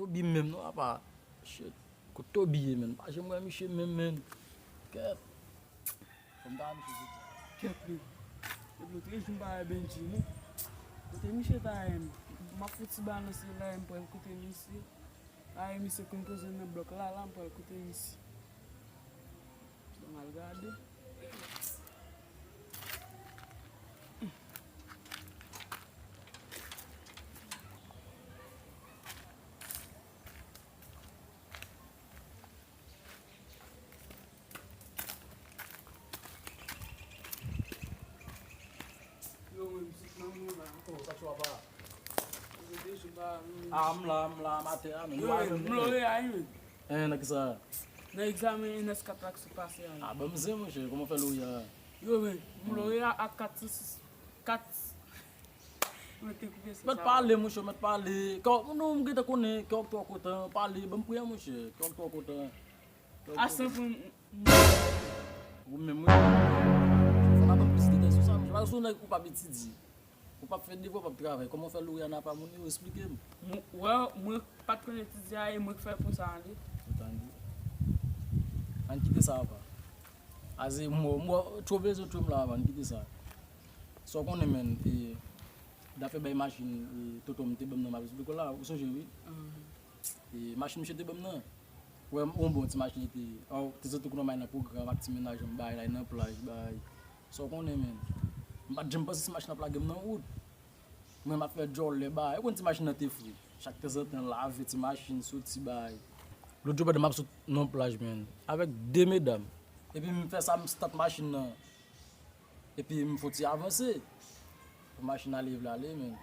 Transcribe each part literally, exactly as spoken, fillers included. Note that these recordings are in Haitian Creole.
Toby menm non, apa. Shit. Kot Toby ye, menn? Pa janm wè misye menm, menn. Kèt. Fò m ta wè misye jodi a. Kèt, wi. Depi lòt jou m pa wè Benji, non. Kote misye ta ye, menn? M ap fouti balanse la, m pral kote misye. Ay, misye konn poze nan blòk la, la, m pral kote misye. Sa mal gade. Yo, menm si nan mwen la ankò. Sa sou apa? Yo, deja ba, menm. Ah, m la, m la, m atè a, menm. Yo, menm, m lore a, wi, menm. Hein, nan kisa? Nan egzamen N S kat la ki sot pase a, menm. Ah, ban m zen, monchè, kòman fè lore a? Yo, menm, m lore a ak kat sou sis, kat. Mwen te koupe sa. Mèt pale, monchè, mèt pale. Kè w, nou, m gentan konnen, kè w twò kontan, pale, ban m priye, monchè, kè w twò kontan. A san fran. Ou menm, wi. Fò n ap ban m plis detay sou sa, monchè. Paske si w nèg ou p ap etidye, ou p ap fè devwa, ou p ap travay, kòman w fè lore a nan apa moun yo? Esplike m. Mwen, wè, mwen pa t konn etidye a, e mwen k fè pou sa ale. Ou tande? Ann kite sa, apa. Aze, mwen, mwen, tchove zo tchom la, apa, ann kite sa. Sa w konnen, menn, e, dapre bay machin, e, tonton m te ban m nan, m ap esplike w la, ou sonje, wi. E, machin misye te ban m nan. Wè, m, yon bon ti machin li te ye. Aw, te santi w konn yon may nan pwogram ak ti mennaj, m bay, lay nan plaj, bay. Sa w konnen, menn. M pa t janm panse si machin ap lage m nan wout. Mwen, m ap fè djòlè, bay. Ou konn ti machin nan te fre. Chak tanzantan, lave ti machin, soti, bay. Lòt jou, pandan m ap sot nan plaj, menn, avèk de medam. Epi m fè sa, m stat machin nan. Epi m fon ti avanse. Pou machin ale, vle ale, menn.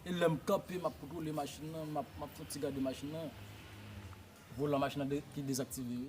E lè m kanpe, m ap kontwole machin nan, m ap, m ap fon ti gade machin nan. Volan machin nan de-, ki dezaktive, wi.